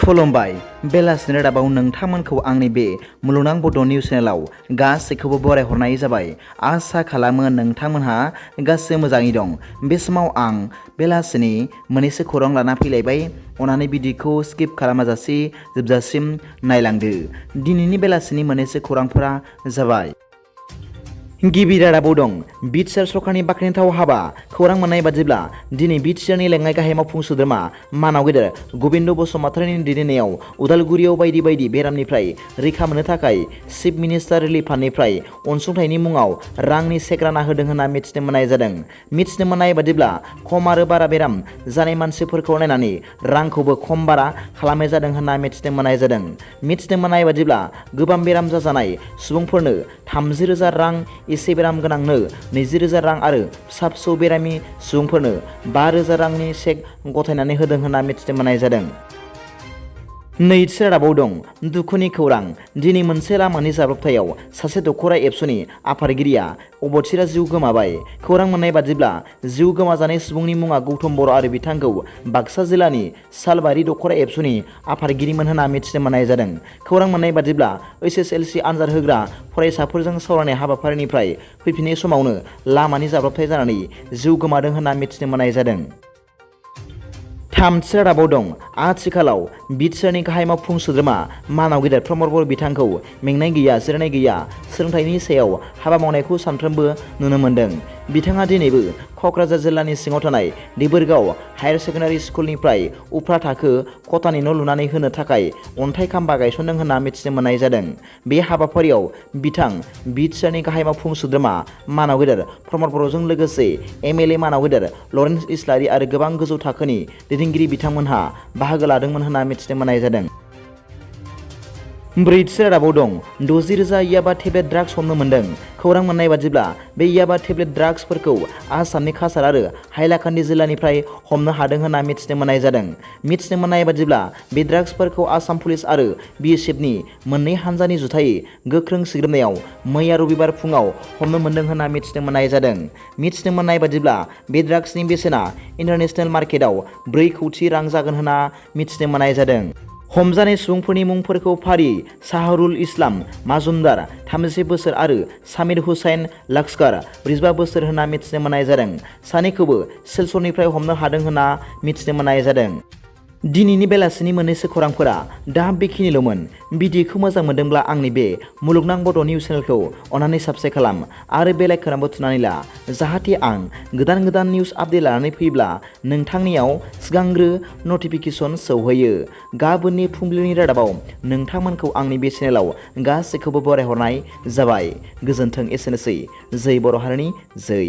खुलुमबाय बेलासिनि रादाबाव नोंथांमोनखौ आंनि बे मुलुगनां बड' निउस चेनेलाव गासैखौबो बरायहरनाय जाबाय। आसा खालामो नोंथांमोनहा गासै मोजाङै दं। बे समाव आं बेलासिनि मोननैसो खौरां लाना फैलायबाय। अनानै भिडिअखौ स्किप खालामाजासे जोबजासिम नायलांदो। दिनैनि बेलासिनि मोननैसो खौरांफोरा जाबाय। गिबि रादाबाव दं BTR सरकारनि बाख्नायथाव हाबा। खौरां मोननाय बादिब्ला दिनै BTRनि लेङाइ गाहाय मावफुं सोद्रोमा मानाव गेदेर गबिन्द बसुमतारीनि दैदेननायाव उदालगुरियाव बायदि बायदि बेरामनिफ्राय रैखा मोननो थाखाय चिफ मिनिस्टार रिलिफ फान्डनिफ्राय अनसुंथाइनि मुङाव रांनि चेक रानना होदों होनना मिथिनो मोननाय जादों। मिथिनो मोननाय बादिब्ला खम आरो बारा बेराम जानाय मानसिफोरखौ नायनानै रांखौबो खम बारा खालामनाय जादों होनना मिथिनो मोननाय जादों। मिथिनो मोननाय बादिब्ला गोबां बेराम जाजानाय सुबुंफोरनो 30,000 रां, एसे बेराम गोनांनो 20,000 रां आरो फिसा फिसौ बेरामि सुबुंफोरनो 5,000 रांनि चेक गथायनानै होदों होनना मिथिनो मोननाय जादों। नैथि रादाबाव दं दुखुनि खौरां। दिनै मोनसे लामानि जाब्रबथायाव सासे दखरा एबसुनि आफादगिरिया अबथिरा जिउ गोमाबाय। खौरां मोननाय बादिब्ला जिउ गोमाजानाय सुबुंनि मुङा गौतम बर' आरो बिथांखौ बाक्सा जिल्लानि सालबारि दखरा एबसुनि आफादगिरिमोन होनना मिथिनो मोननाय जादों। खौरां मोननाय बादिब्ला SSLC आनजाद होग्रा फरायसाफोरजों सावरायनाय हाबाफारिनिफ्राय फैफिननाय समावनो लामानि जाब्रबथाय जानानै जिउ गोमादों होनना मिथिनो मोननाय जादों। थामथि रादाबाव दं आथिखालाव BTRनि गाहाय मावफुं सोद्रोमा मानाव गेदेर प्रमद बर' बिथांखौ मेंनाय गैया, जिरायनाय गैया, सोलोंथाइनि सायाव हाबा मावनायखौ सानफ्रोमबो नुनो मोन्दों। बिथाङा दिनैबो क'क्राझार जिल्लानि सिङाव थानाय देबोरगाव हायार सेकेन्डारि स्कुलनिफ्राय उफ्रा थाखो खथानि न' लुनानै होनो थाखाय अन्थाइ खाम्बा गायसनदों होनना मिथिनो मोननाय जादों। बे हाबाफारियाव बिथां BTRनि गाहाय मावफुं सोद्रोमा मानाव गेदेर प्रमद बर'जों लोगोसे MLA मानाव गेदेर लरेन्स इस्लारि आरो गोबां गोजौ थाखोनि दैदेनगिरि बिथांमोनहा बाहागो लादोंमोन होनना मिथिनो मोननाय जादों। ब्रैथि रादाबाव दं 60,000 याबा टेब्लेट ड्राग्स हमनो मोन्दों। खौरां मोननाय बादिब्ला बे याबा टेब्लेट ड्राग्सफोरखौ आसामनि काछार आरो हाइलाकान्दि जिल्लानिफ्राय हमनो हादों होनना मिथिनो मोननाय जादों। मिथिनो मोननाय बादिब्ला बे ड्राग्सफोरखौ आसाम पुलिस आरो BSFनि मोननै हान्जानि जुथायै गोख्रों सिग्रोमनायाव मैया रबिबार फुङाव हमनो मोन्दों होनना मिथिनो मोननाय जादों। मिथिनो मोननाय बादिब्ला बे ड्राग्सनि बेसेना इन्टारनेशनेल मार्केटआव 4 कौटि रां जागोन होनना मिथिनो मोननाय जादों। हमजानाय सुबुंफोरनि मुंफोरखौ फारियै साहरुल इस्लाम माजुमदार 31 बोसोर आरो सामिर हुसैन लस्कर 45 बोसोर होनना मिथिनो मोननाय जादों। सानैखौबो सिलचरनिफ्राय हमनो हादों होनना मिथिनो मोननाय जादों। दिनैनि बेलासिनि मोननैसो खौरांफोरा दा बेखिनिल'मोन। भिडिअखौ मोजां मोनदोंब्ला आंनि बे मुलुगनां बड' निउस चेनेलखौ अननानै साबस्क्राइब खालाम आरो बेल आइकनआवबो थुनानै ला, जाहाथे आं गोदान गोदान निउस आपडेट लानानै फैयोब्ला नोंथांनियाव सिगांग्रो नटिफिकेसन सौहैयो। गाबोननि फुंबिलिनि रादाबाव नोंथांमोनखौ आंनि बे चेनेलाव गासैखौबो बरायहरनाय जाबाय। गोजोन्थों। एसेनोसै। जै बर' हारिनि जै।